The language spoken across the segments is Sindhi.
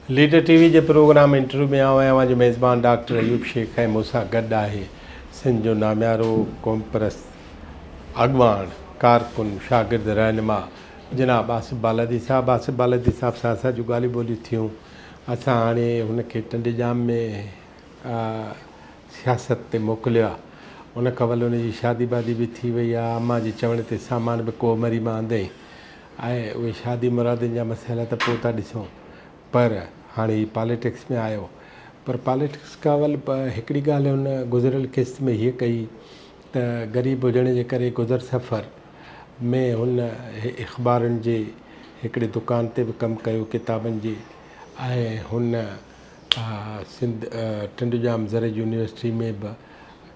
ليڊر ٽي وي جي پروگرام انٽرويو ۾ آئون آهيان اوهان جو ميزبان ڊاڪٽر ايوب شيخ ۽ مون سان گڏ آهي سنڌ جو ناميارو قومپرست اڳواڻ ڪارڪن شاگرد رهنما جناب آصف بالادي صاحب آصف بالادي صاحب سان اسان جون ڳالهيون ٻولهيون ٿيون اسان هاڻي هن کي ٽنڊي ڄام ۾ سياست تي موڪليو آهي ان کان اول ان جي شادي بادي به ٿي وئي آهي امان جي چوڻ تي سامان به ڪوهه مري مان آندئين ۽ اهي شادي مرادين جا مسئلا ته پوء ٿا ڏسون پر هاڻي هي پاليٽڪس ۾ آيو پر پاليٽڪس کان اول هڪڙي ڳالهه هن گذريل قسط ۾ هيء ڪئي ته غريب هجڻ جي ڪري گذر سفر ۾ هن اخبارن جي هڪڙي دڪان تي به ڪم ڪيو ڪتابن جي ۽ هن سنڌ ٽنڊوڄام زرعي يونيورسٽي ۾ به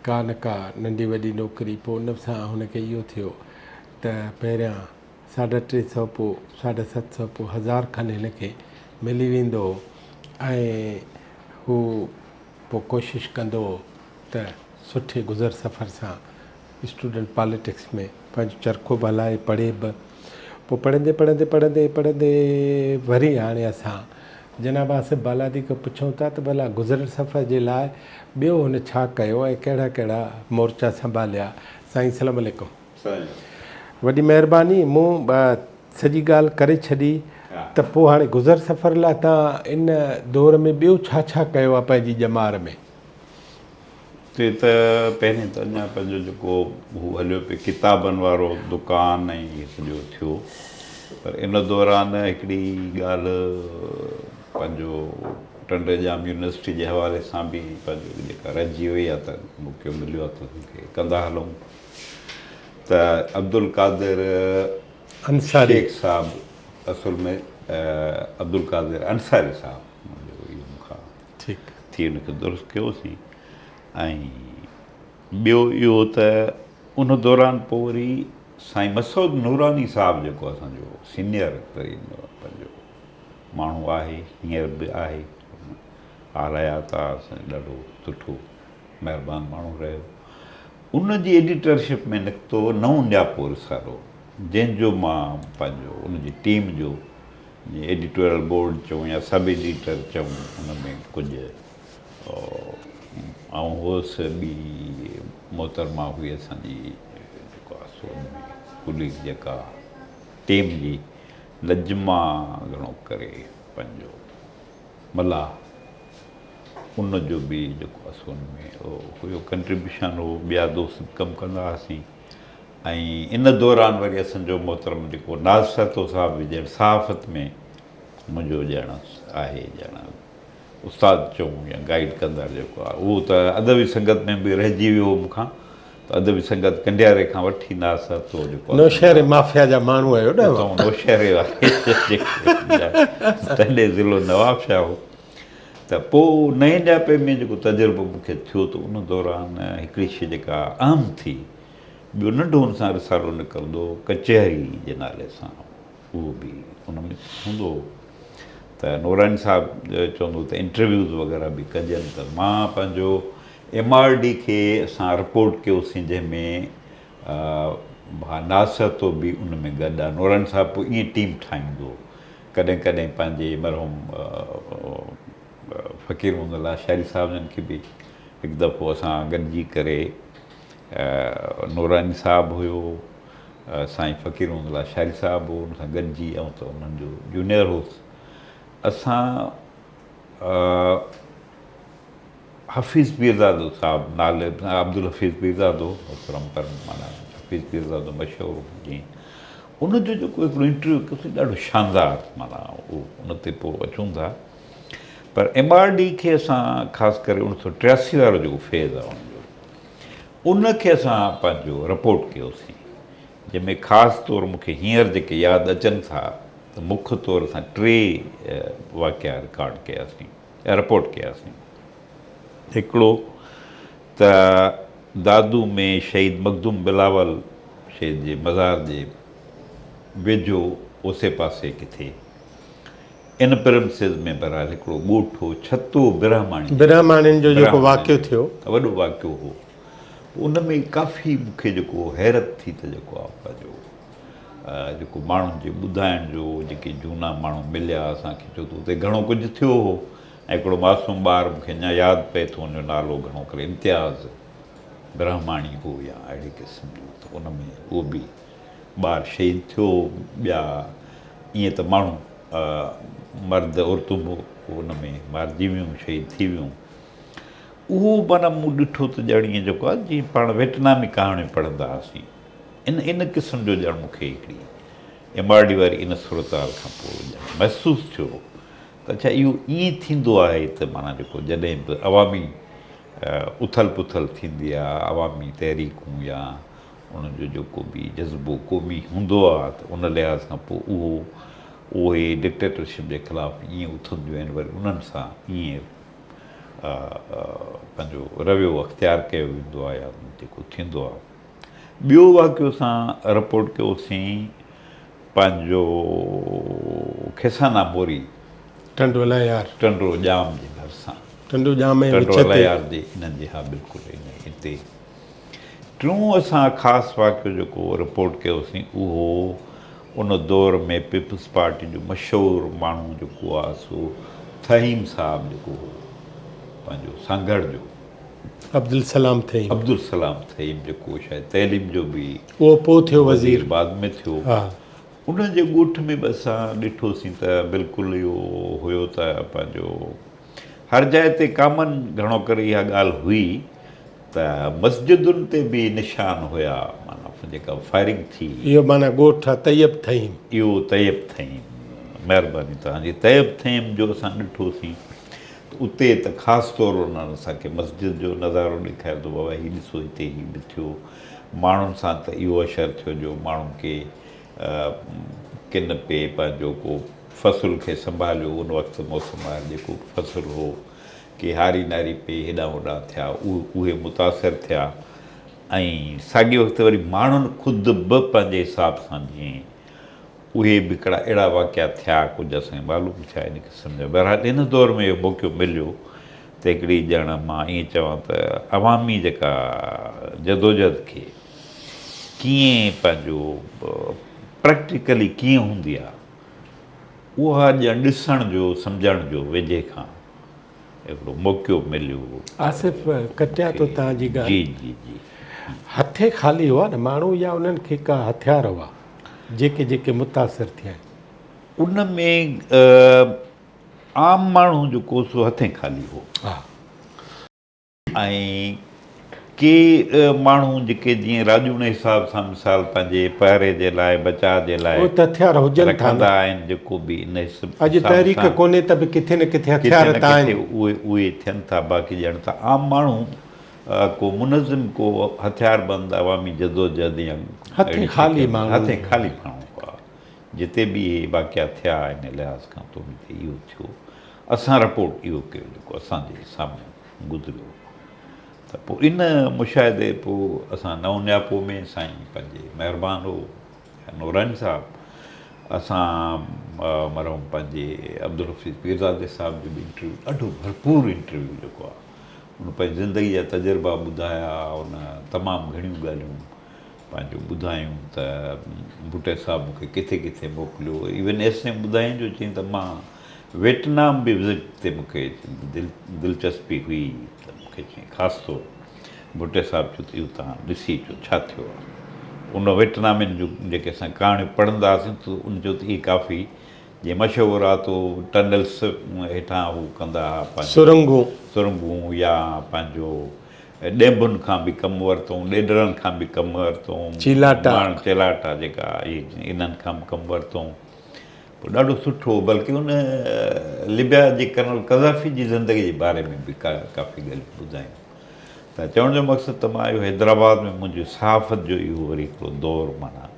ڪا نه ڪا ننڍي وڏي نوڪري پوء ان سان هن کي اهو ٿيو ته پهريان ساڍا 300 پوء 750 پوء 1000 کن هن کي ملي ويندو هو ۽ هو پوء ڪوشش ڪندو هو ته سٺي گذر سفر سان اسٽوڊنٽ پاليٽڪس ۾ پنهنجو چرخو به هلائي پڙهي به. پوء پڙهندي پڙهندي پڙهندي پڙهندي وري هاڻي اسان جناب آصف بالادي کان پڇون ٿا ته ڀلا گذر سفر جي لاء ٻيو هن ڇا ڪيو ۽ ڪهڙا ڪهڙا مورچا سنڀاليا. سائين سلام عليڪم. وڏي مهرباني مون سڄي ڳالهه ڪري ڇڏي ته پوء هاڻي گذر سفر لاء توهان ان دور ۾ ٻيو ڇا ڇا ڪيو آهي پنهنجي ڄمار ۾؟ اتي ته پهرين ته اڃا پنهنجو جيڪو هو هليو پئي ڪتابن وارو دڪان ۽ هي سڄو ٿيو پر ان دوران هڪڙي ڳالهه پنهنجو ٽنڊي ڄام يونيورسٽي جي حوالي سان به پنهنجو جيڪا رهجي وئي آهي ته موقعو مليو آهي ته ان کي ڪندا هلون ته عبدالقادر انصاري شيخ صاحب اصل ۾ عبدالقادر انصاري صاحب منهنجو اهو مون کان ٺيڪ. ٿي ان کي درست ڪيوسين ۽ ٻيو اهو ته ان دوران پوء وري سائين مسعود نوراني صاحب جيڪو اسان جو سينئر ترين پنهنجو ماڻهو آهي هينئر به آهي حال حيات آهي اسان جو ڏاڍو سٺو مهربان ماڻهو رهيو ان جي ايڊيٽرشپ ۾ نڪتو نئون نياپو رسالو جنهن جو مان پنهنجو ان جي ٽيم جو جيئن ايڊيٽوريل بورڊ چئون يا سب ايڊيٽر چئون ان ۾ ڪجهه آئون هئس ٻي محترمه هئي اسان جي جيڪو آهي سو ان ۾ ڪليگ جيڪا ٽيم جي نجمه گهڻو ڪري پنهنجو ملاح ان جو به جيڪو آهي سو ان ۾ هيو ڪنٽريبيوشن هو ٻيا دوست به ڪم ڪندا هئاسين ۽ ان دوران وري اسان جو محترم جيڪو ناز سهتو صاحب به ڄڻ صحافت ۾ منهنجو ڄڻ آهي ڄڻ استاد چئون يا گائيڊ ڪندڙ جيڪو آهي اهو ته ادبي سنگت ۾ به رهجي ويو هو مون کان ته ادبي سنگت ڪنڊياري کان وٺي ناز سهتو جيڪو نوشهري مافيا جا ماڻهو آهيو نه اتان نوشهري واري تڏهن ضلعو نوابشاهه هو ته پوء نئين نياپي ۾ جيڪو تجربو مون کي ٿيو ته ان دوران هڪڙي شيء جيڪا اهم ٿي ٻيو ننڍو ان سان رسالو نڪرندو هو ڪچهري جي نالي سان اهو به ان ۾ هوندو هو ته نوراني صاحب چوندو هو ته انٽرويوز وغيره به ڪجن ته مان پنهنجو ايم آر ڊي کي اسان رپورٽ ڪيوسين جنهن ۾ ڀا ناصر تو به ان ۾ گڏ آ نوراني صاحب پوء ائين ٽيم ٺاهيندو هو ڪڏهن ڪڏهن پنهنجي مرحوم فقير محمد لاشاري صاحب جن کي به هڪ دفعو اسان گڏجي ڪري نوراني صاحب هيو، سائين فقير محمد لاشاري صاحب هو، ان سان گڏجي آئون ته انهن جو جونيئر هوس. اسان حفيظ پيرزادو صاحب نالي عبدالحفيظ پيرزادو محترم پر معنيٰ حفيظ پيرزادو مشهور هو جيئن ان جو جيڪو هڪڙو انٽرويو ڪيوسين ڏاڍو شاندار معنيٰ اهو ان تي پوء اچون ٿا پر ايم آر ڊي کي اسان خاص ڪري 1983 وارو جيڪو فيز آهي ان جو ان کي اسان پنهنجو رپورٽ ڪيوسين جنهن ۾ خاص طور مون کي هينئر جيڪي ياد اچن ٿا ته مک طور اسان ٽي واقعا رڪارڊ ڪياسين رپورٽ ڪياسين هڪڙو ته دادو ۾ شهيد مخدوم بلاول شهيد جي مزار جي ويجهو اوسي پاسي ڪٿي ان پرمسز ۾ بهرحال هڪڙو ڳوٺ هو ڇتو برهماڻي. برهماڻين جو جيڪو واقعو ٿيو. وڏو واقعو هو. پوء ان ۾ ڪافي مون کي جيڪو حيرت ٿي ته جيڪو آ پنهنجو جيڪو ماڻهن جي ٻڌائڻ جو جيڪي جهونا ماڻهو مليا اسان کي ڇو ته اتي گهڻو ڪجهه ٿيو هو ۽ هڪڙو معصوم ٻار مون کي اڃا ياد پئي ٿو ان جو نالو گهڻو ڪري امتياز برهماڻي هو يا اهڙي قسم جو ته ان ۾ اهو به ٻار شهيد ٿيو هو ٻيا ائين ته ماڻهو مرد عورتون به ان ۾ مارجي ويون شهيد ٿي ويون اهو معنيٰ مون ڏٺو ته ڄڻ ائين جيڪو آهي جيئن پاڻ ويٽنامي ڪهاڻيون پڙهندا هئاسين ان ان قسم جو ڄڻ مون کي هڪڙي ايم آر ڊي واري ان صورتحال کان پوء ڄڻ محسوس ٿيو ته اڇا اهو ائين ٿيندو آهي ته معنيٰ جيڪو جڏهن به عوامي اٿل پٿل ٿيندي آهي عوامي تحريڪون يا ان جو جيڪو به جذبو قومي هوندو آهي ته ان لحاظ کان پوء اهو اهي ڊڪٽيٽرشپ جي خلاف ائين اٿنديون آهن وري انهن سان ائين پنهنجو رويو اختيار ڪيو ويندو آهي يا جيڪو ٿيندو آهي. ٻيو واقعو اسان رپورٽ ڪيوسين پنهنجو کيسانا موري. ٽنڊو الهيار. ٽنڊو ڄام جي ڀرسان. ٽنڊو ڄام ۽ وچ تي. ٽنڊو الهيار جي انهن جي ها بلڪل اتي. ٽيون اسان خاص واقعو جيڪو رپورٽ ڪيوسين اهو ان دور ۾ پيپلز پارٽي جو مشهور ماڻهو جيڪو آ سو ٿهيم صاحب جيڪو هو پنهنجو سانگهڙ جو. عبدالسلام ٿهيم. عبدالسلام ٿهيم جيڪو شايد تعليم جو به اهو پوء ٿيو وزير. بعد ۾ ٿيو. ها. ان جي ڳوٺ ۾ به اسان ڏٺوسين ته بلڪل اهو هيو ته پنهنجو هر جاء تي ڪامن گهڻو ڪري اها ڳالهه هئي ته مسجدن تي به نشان هيا معنيٰ جيڪا فائرنگ ٿي. اهو معنيٰ ڳوٺ آ طيب ٿهيم. اهو طيب ٿهيم مهرباني توهان جي طيب ٿهيم جو اسان ڏٺوسين ته اتي ته خاص طور انهن اسان کي مسجد جو نظارو ڏيکاريو ته بابا هي ڏسو هتي هي به ٿيو ماڻهن سان ته اهو اشر ٿيو جو ماڻهن کي ڪن پي پنهنجو ڪو فصل کي سنڀاليو ان وقت موسم آهر جيڪو به فصل هو ڪي هاري ناري پي هيڏانهن هوڏانهن ٿيا اهي متاثر ٿيا ۽ ساڳئي وقت وري ماڻهن خود به پنهنجي حساب سان جيئن اهي به هڪڙا اهڙا واقعا ٿيا ڪجهه اسان کي معلوم ٿيا ان قسم جا بهرحال ان دور ۾ اهو موقعو مليو ته هڪڙي ڄڻ مان ائين چوان ته عوامي جيڪا جدوجهد کي ڪيئن پنهنجو پريڪٽيڪلي ڪيئن هوندي آهي اها ڄڻ ڏسڻ جو سمجهڻ جو ويجهي کان هڪڙو موقعو مليو. آصف ڪٽيان ٿو توهان جي ڳالهه. جي جي جي. هٿين خالي هئا نه ماڻهو يا انهن کي ڪا هٿيار هئا جيڪي جيڪي متاثر ٿيا آهن. ان ۾ عام ماڻهو جيڪو سو هٿين خالي هو. ها. ۽ ڪي ماڻهو جيڪي جيئن راڄوڻي حساب سان مثال پنهنجي پهري جي لاء بچاء جي لاء اهي ته هٿيار هجن ٿا نه. رکندا آهن جيڪو به ان حساب اڄ تحريڪ سان ڪونهي ته به ڪٿي نه ڪٿي ڪٿي هٿيار نه ته آهن. ڪٿي اهي اهي ٿين ٿا باقي ڄڻ ته عام ماڻهو ڪو منظم ڪو هٿياربند عوامي جدوجهد يا هٿين اهڙي شيء خالي ڪانهي ماڻهو هٿين خالي ماڻهو هئا جتي به اهي واقعا ٿيا ان لحاظ کان تو به اهو ٿيو اسان رپورٽ اهو ڪيو جيڪو اسان جي سامهون گذريو ته پوء ان مشاهدي پوء اسان نئون نياپو ۾ سائين پنهنجي مهربان هو نوراني صاحب اسان مرحوم پنهنجي عبدالحفيظ پيرزادي صاحب جو به انٽرويو ڏاڍو ڀرپور انٽرويو جيڪو آهي ان پنهنجي زندگي جا تجربا ٻڌايا ان تمام گهڻيون ڳالهيون پنهنجو ٻڌايون ته ڀٽي صاحب مون کي ڪٿي ڪٿي موڪليو ايون ايس ايم ٻڌايائين جو چيائين ته مان ويٽنام به وزٽ تي مون کي دلچسپي هئي ته مون کي چيائين خاص طور ڀٽي صاحب چيو ته اهو توهان ڏسي اچو ڇا ٿيو آهي ان ويٽنامين جون جيڪي اسان ڪهاڻيون پڙهندا هئاسين ته ان چيو ته اهي ڪافي جيئن مشهور آهي ته ٽنلس هيٺان هو ڪندا هئا پنهنجو سرنگون. سرنگون يا پنهنجو ڏينڀن کان به ڪم ورتئون، ڏيڏرن کان به ڪم ورتئون، چيلاٽا. ماڻ چيلاٽا جيڪا اهي انهن کان به ڪم ورتئون. پوء ڏاڍو سٺو بلڪه ان لبيا جي ڪرنل قذافي جي زندگي جي باري ۾ به ڪافي ڳالهيون ٻڌايون. ته چوڻ جو مقصد ته مان اهو حيدرآباد ۾ منهنجو صحافت جو اهو وري هڪڙو دور معنيٰ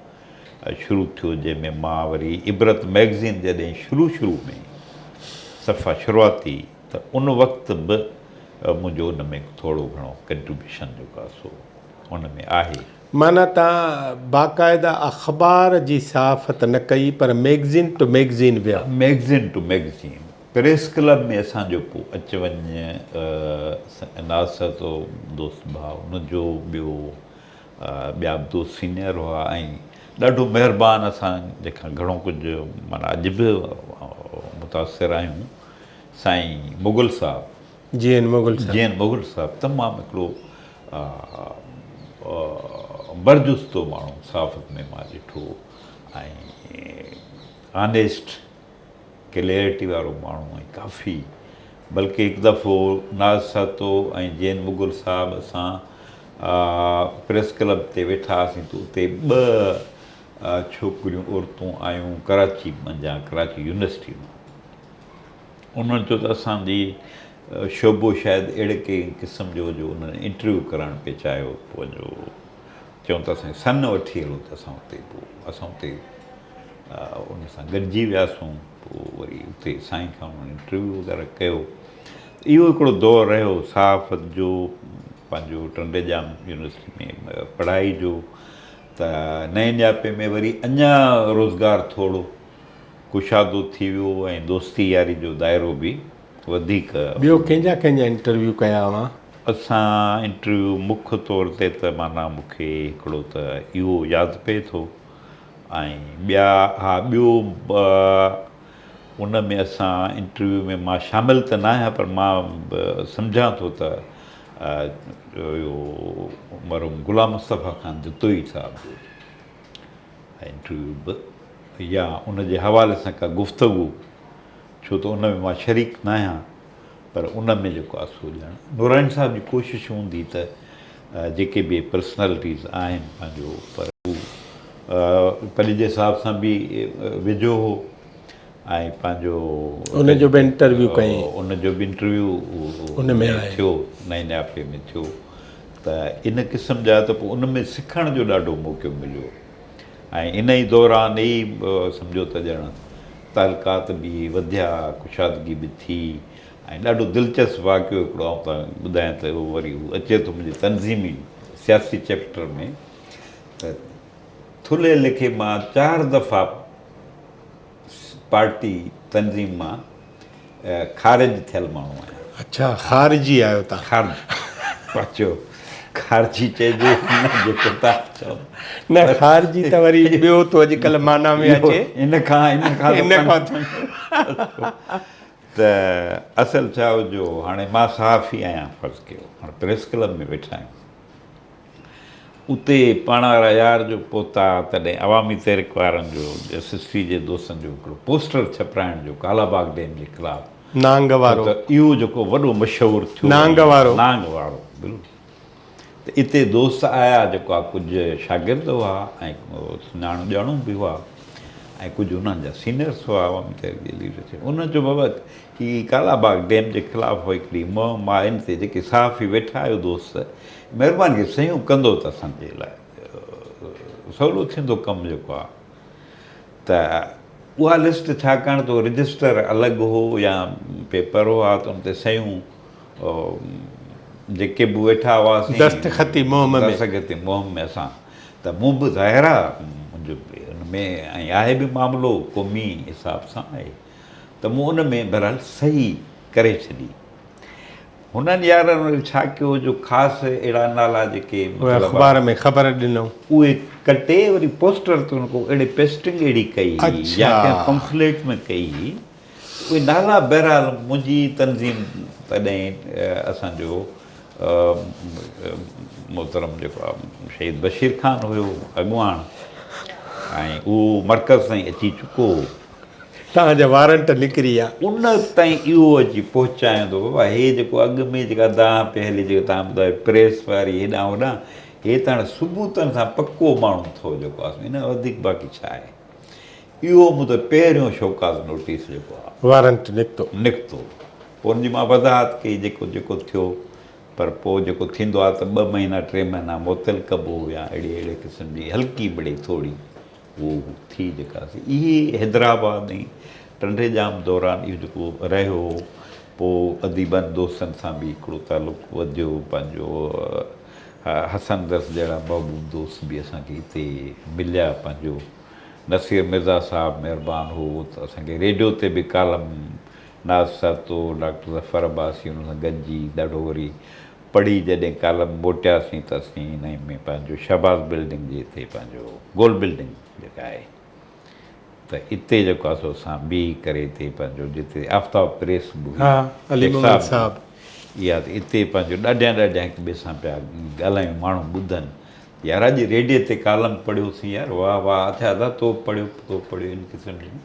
شروع ٿيو جنهن ۾ مان وري عبرت مئگزين جڏهن شروع شروع ۾ صفا شروعاتي ته ان وقت به منهنجو ان ۾ ٿورو گهڻو ڪنٽريبيوشن جيڪو آهي سو ان ۾ آهي. معنيٰ توهان باقاعده اخبار جي صحافت نه ڪئي پر مئگزين ٽو مئگزين ويا. Magazine to magazine press club ۾ اسان جو پوء اچ وڃ ناز سهتو دوست ڀاء ان جو ٻيو ٻيا به دوست سينئر هئا ۽ ڏاڍو مهربان اسان جنهن کان گهڻو ڪجهه معنيٰ اڄ به متاثر آهيون سائين مغل صاحب. جي اين مغل صاحب. جي اين مغل صاحب تمام هڪڙو برجستو ماڻهو صحافت ۾ مان ڏٺو ۽ آنيسٽ ڪليئرٽي وارو ماڻهو ۽ ڪافي بلڪه هڪ دفعو ناز سهتو ۽ جي اين مغل صاحب اسان پريس ڪلب تي ويٺا هئاسين ته اتي ٻه ڇوڪريون عورتون آيون ڪراچي منجهان ڪراچي يونيورسٽي مان انهن چيو ته اسان جي شعبو شايد اهڙي ڪنهن قسم جو جو انهن انٽرويو ڪرائڻ پئي چاهيو پوء جو چيون ته اسان سن وٺي هلو ته اسان اتي پوء اسان اتي ان سان گڏجي وياسون پوء وري اتي سائين کان انهن انٽرويو وغيره ڪيو اهو هڪڙو دور رهيو صحافت جو پنهنجو ٽنڊي ڄام يونيورسٽي ۾ پڙهائي جو ته نئين نياپي ۾ وري اڃا روزگار ٿورو ڪشادو ٿي ويو ۽ دوستي ياري جو دائرو به وڌيڪ. ٻيو ڪنهن جا ڪنهن جا انٽرويو ڪيا اوهان؟ اسان انٽرويو مک طور تي ته معنيٰ مون کي هڪڙو ته اهو ياد پئي ٿو ۽ ٻيا ها ٻيو ان ۾ اسان انٽرويو ۾ مان شامل ته ناهيان پر مان سمجهان ٿو ته اهو مرحوم غلام مصطفيٰ خان جتوئي صاحب جو انٽرويو به يا ان جي حوالي سان ڪا گفتگو ڇو ته ان ۾ مان شريڪ ناهيان پر ان ۾ جيڪو آهي سو ڄڻ نوراني صاحب جي ڪوشش هوندي ته جيڪي به پرسنالٽيز آهن پنهنجو پر هو پليجي صاحب سان به ويجهو هو ۽ پنهنجو ان جو به انٽرويو ڪيائين ان جو به انٽرويو ان ۾ ٿيو نئين نياپي ۾ ٿيو ته ان قسم جا ته پوء ان ۾ سکڻ جو ڏاڍو موقعو مليو ۽ ان ئي دوران ئي سمجهو ته ڄڻ تعلقات به وڌيا، ڪشادگي به ٿي ۽ ڏاڍو دلچسپ واقعو هڪڙو آئون توهان کي ٻڌايان ته اهو وري هو اچي ٿو منهنجي تنظيمي سياسي چيپٽر ۾ ته ٿلهي ليکي مان چار دفعا پارٽي تنظيم مان خارج ٿيل ماڻهو آهيان. اڇا خارجي آهيو توهان. خارجي پچو خارجي چئجي نه جيڪو توهان چئو. نه خارجي ته وري ٻيو ٿو اڄڪلهه معنيٰ ۾ اچي. ان کان ان کان ان کان ته اصل ڇا هو جو هاڻي مان صحافي آهيان فرض ڪيو هاڻي پريس ڪلب ۾ ويٺا آهيون. اتي پاڻ وارا يار جو پهتا تڏهن عوامي تحريڪ وارن جو ايس ايس ٽي جي دوستن جو هڪڙو پوسٽر ڇپرائڻ جو ڪالا باغ ڊيم جي خلاف نانگ وارو ته اهو جيڪو وڏو مشهور ٿيو نانگ وارو نانگ وارو بلڪل ته اتي دوست آيا جيڪو آ ڪجهه شاگرد هئا ۽ سڃاڻو ڄاڻو به هئا ۽ ڪجهه انهن جا سينئرس هئا عوامي تحريڪ جي ليڊرشپ انهن چيو بابا هي ڪالا باغ ڊيم جي خلاف هڪڙي مهم آهي ان تي جيڪي صحافي ويٺا آهيو دوست مهرباني ڪري صحيحون ڪندو ته اسان جي لاء سولو ٿيندو ڪم جيڪو آهي ته اها لسٽ ڇاڪاڻ ته رجسٽر الڳ هو يا پيپر هئا ته ان تي صحيحون جيڪي به ويٺا هئاسين دستخطي مهم ۾ دستخطي مهم ۾ اسان ته مون به ظاهر آهي منهنجو ان ۾ ۽ آهي به معاملو قومي حساب سان آهي ته مون ان ۾ بهرحال صحيح ڪري ڇڏي. هنن يارن وري ڇا ڪيو جو خاص اهڙا نالا جيڪي مطلب اخبار ۾ خبر ڏنائون. اهي ڪٽي وري پوسٽر تي ان ڪو اهڙي پيسٽنگ اهڙي ڪئي هئي يا ڪنهن پمفليٽ ۾ ڪئي هئي اهي نالا بهرحال منهنجي تنظيم تڏهن اسان جو محترم جيڪو شهيد بشير خان هيو اڳواڻ ۽ اهو مرڪز تائين اچي چڪو هو. توهان جا وارنٽ نڪري ويا. ان تائين اهو اچي پهچايون ته بابا هي جيڪو اڳ ۾ جيڪا دانهن پئي هلي جيڪو توهان ٻڌايو پريس واري هيڏانهن هوڏانهن هي ته هاڻي ثبوتن سان پڪو ماڻهو اٿو جيڪو آهي ان کان وڌيڪ باقي ڇا آهي. اهو مون ته پهريون شوڪاز نوٽيس جيڪو آهي. وارنٽ نڪتو. نڪتو. پوء ان جي مان وضاحت ڪئي جيڪو جيڪو ٿيو پر پوء جيڪو ٿيندو آهي ته ٻه مهينا ٽي مهينا معطل ڪبو يا اهڙي اهڙي قسم جي هلڪي مڙئي ٿوري هو ٿي جيڪا سي اهي حيدرآباد ۽ ٽنڊي ڄام دوران اهو جيڪو رهيو هو پوء اديبن دوستن سان به هڪڙو تعلق وڌيو پنهنجو حسن درس جهڙا محبوب دوست به اسان کي اتي مليا پنهنجو نصير مرزا صاحب مهربان هو ته اسان کي ريڊيو تي به ڪالم ناز سهتو ڊاڪٽر ظفر عباسي ان سان گڏجي ڏاڍو وري پڙهي جڏهن ڪالم موٽياسين ته اسين انهي ۾ پنهنجو شهباز بلڊنگ جي هتي پنهنجو گول بلڊنگ آهي ته اتي جيڪو آهي سو اسان بيهي ڪري اتي پنهنجو جتي آفتاب پريس به هئي ها علي محمد صاحب اها ته اتي پنهنجو ڏاڍيان ڏاڍيان هڪ ٻئي سان پيا ڳالهايون ماڻهو ٻڌن يار اڄ ريڊيي تي ڪالم پڙهيوسين يار واهه واهه اڇا ادا تو پڙهيو تو پڙهيو ان قسم جون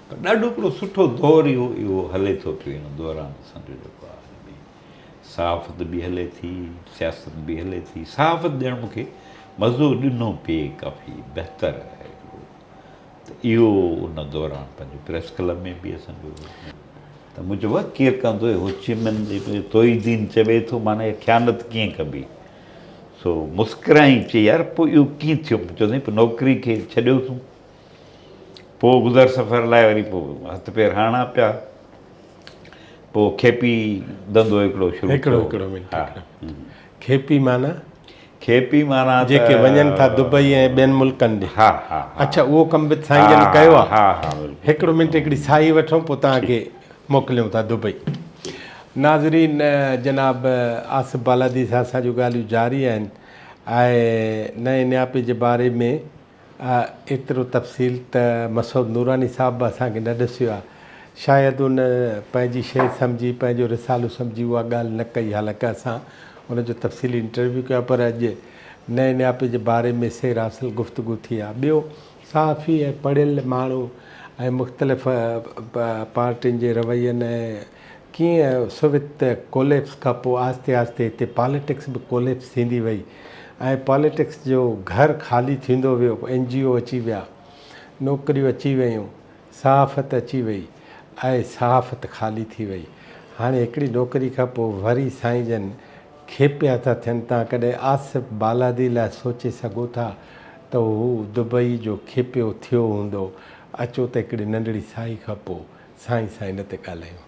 پر ڏاڍو هڪڙو سٺو دور اهو اهو هلي ٿو پيو ان دوران اسان جو جيڪو آهي ان ۾ صحافت به هلي ٿي سياست به هلي ٿي صحافت ڄڻ مون کي مزو ڏنو پئي ڪافي بهتر هڪڙو ته اهو ان دوران پنهنجو پريس ڪلب ۾ به اسان جو ته مون چيو واهه ڪير ڪندو هو چمن جي توحيدين چوي ٿو معنيٰ اها خيانت ڪيئن ڪبي سو مسڪرائين چي يار پوء اهو ڪيئن ٿيو مون چيو سائين پوء نوڪري کي ڇڏيوسون پوء گذر سفر لاء وري پوء هٿ پير هڻڻا پيا پوء کيپي ڌنڌو هڪڙو شروع هڪڙو هڪڙو منٽ کيپي معنيٰ کيپي معنيٰ ته جيڪي وڃن ٿا دبئي ۽ ٻين ملڪن ڏي. ها ها ها. اڇا اهو ڪم به سائين جن ڪيو آ. ها ها بلڪل. هڪڙو منٽ هڪڙي ساهي وٺون پوء توهان کي موڪليون ٿا دبئي. ناظرين جناب آصف بالادي سان اسان جون ڳالهيون جاري آهن ۽ نئين نياپي جي باري ۾ ايترو تفصيل ته مسعود نوراني صاحب به اسان کي نه ڏسيو آهي. شايد ان پنهنجي شيء سمجهي، پنهنجو رسالو سمجهي اها ڳالهه نه ڪئي. حالانڪه اسان ان جو تفصيلي انٽرويو ڪيو آهي پر اڄ نئين نياپي جي باري ۾ سير حاصل گفتگو ٿي آهي. ٻيو صحافي ۽ پڙهيل ماڻهو ۽ مختلف پارٽين جي روين ۽ ڪيئن سوويت ڪوليپس کان پوء آهستي آهستي هتي پاليٽڪس به ڪوليپس ٿيندي وئي ۽ پاليٽڪس جو گهر خالي ٿيندو ويو، اين جي او اچي ويا، نوڪريون اچي ويون، صحافت اچي وئي ۽ صحافت خالي ٿي وئي. هاڻي هڪڙي نوڪري کان پوء وري سائين جن کيپيا ٿا ٿين تان ڪڏهن آصف بالادي لاء سوچي سگهو ٿا ته هو دبئي جو کيپيو ٿيو هوندو. اچو ته هڪڙي ننڍڙي ساهي کان پوء سائين سان ان تي ڳالهايون.